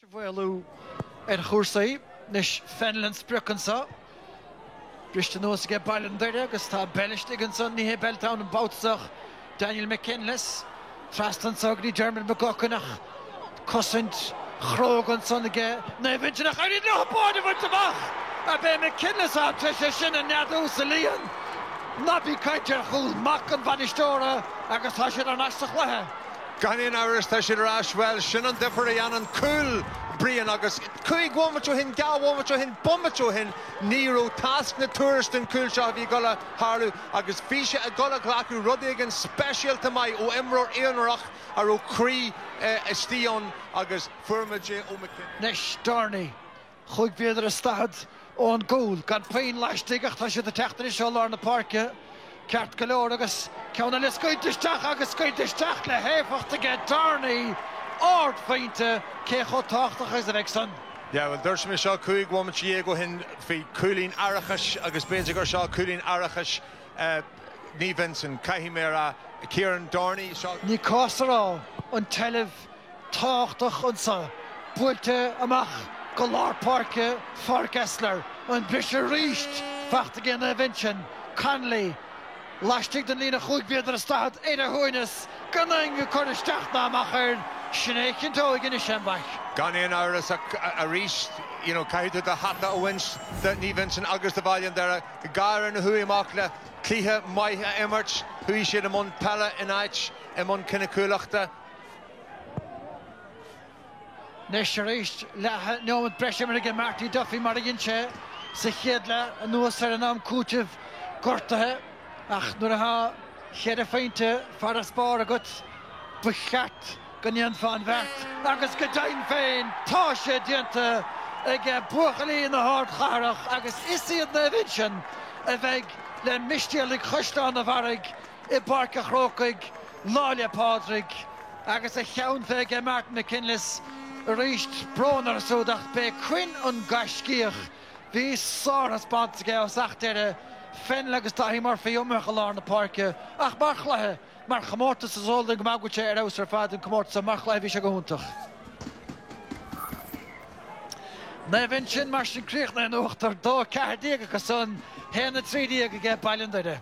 A mhaolú ar chúrsaí. Anois Fennell an sprioc anseo. Briste anuas aige Baile an Doire agus tá Bell istigh ansan. Ní hé Bell atá ann an babhta seo ach Daniel McKinless. Trasna anseo go dtí Dermot McGuckin ach cosaint chróga ansan aige Naomh Uinseann ach éiríonn leo an báide a bhaint amach! Ab é McKinless atá tar éis é sin a neadú sa líon? Ná bí ag caint ar chúl mac an bhainisteora agus tá siad thar n-ais sa chluiche. Gan aon amhras, tá siad ar ais. Bhuel, sin an difear a dhéanann cúl, Brian, agus chúig bhomaite ó shin, dhá bhomaite ó shin, bomaite ó shin, ní raibh tásc ná tuairisc den chúl seo a bhí ag dul a tharlú agus bhí sé ag dul a ghlacadh rud éigin speisialta maith ó imreoir aonarach a raibh croí istigh ann agus fuair muid é ó McKinless. Anois, Dorney. 5 mhéadar is 40 ón gcúl, gan puinn laistigh ach tá siad ag teacht anois ó lár na páirce ceart go leor agus ceann eile scaoilte isteach agus scaoilte isteach le héifeacht aige Dorney! Ardphointe, cé chomh tábhachtach agus a bheidh san? Yeah, bhuel dúirt mé seo 15 bhomaite ó shin faoi chúilín aireachais agus b'fhéidir gur seo cúilín aireachais Naomh Uinseann, caithfidh mé a rá. Kieran Dorney, seo. Ní cás a rá an tseilbh tábhachtach anseo, buailte amach go lár páirce Pháirc Esler, an briseadh arís faighte aige Naomh Uinseann, Connolly laistigh den líne 5 mhéadar is 40 ar a shuaimhneas, gan éinne ag cur isteach ná amach air, sin é a chinnteoidh anois é an bhaic. Gan aon amhras ach arís you know caithfidh tú do hata a bhaint de Naomh Uinseann agus de Bhaile an Doire, gar a chuaigh amach le cluiche maith a imirt, chuaigh siad i mbun peile in áit i mbun ciniciúlachta. Anois arís, leath neomat breise imeartha aige Marty Duffy mar a dhein sé sa chéad leath anuas ar an am cúitimh gortaithe ach nuair atá cheithre phointe farasbarr agat ba cheart go ndéanfá an bheart agus go deimhin féin tá sé déanta aige buachaillí na hardchathrach agus is iad Naomh Uinseann a bheidh le Mistéalaigh Chaisleán an Bharraigh i bPáirc a' Chrócaigh Lá 'le Pádraig agus a cheann fé aige Martin McKinless arís. Brón orthu siúd ach b'é Quinn an gaiscíoch. Bhí sárthaispeántas aige ó thús deireadh. Fennell agus Daithí Murphy iomaíoch i lár na páirce ach mar chluiche, mar chomórtas is eol dúinn go maith go bhfuil sé ar fheabhas ar fad an comórtas seo, mar chluiche bhí sé go hiontach. Naomh Uinseann mar sin críochnaithe in uachtar, 2-14 acu san, 1-13 aige Baile an Doire.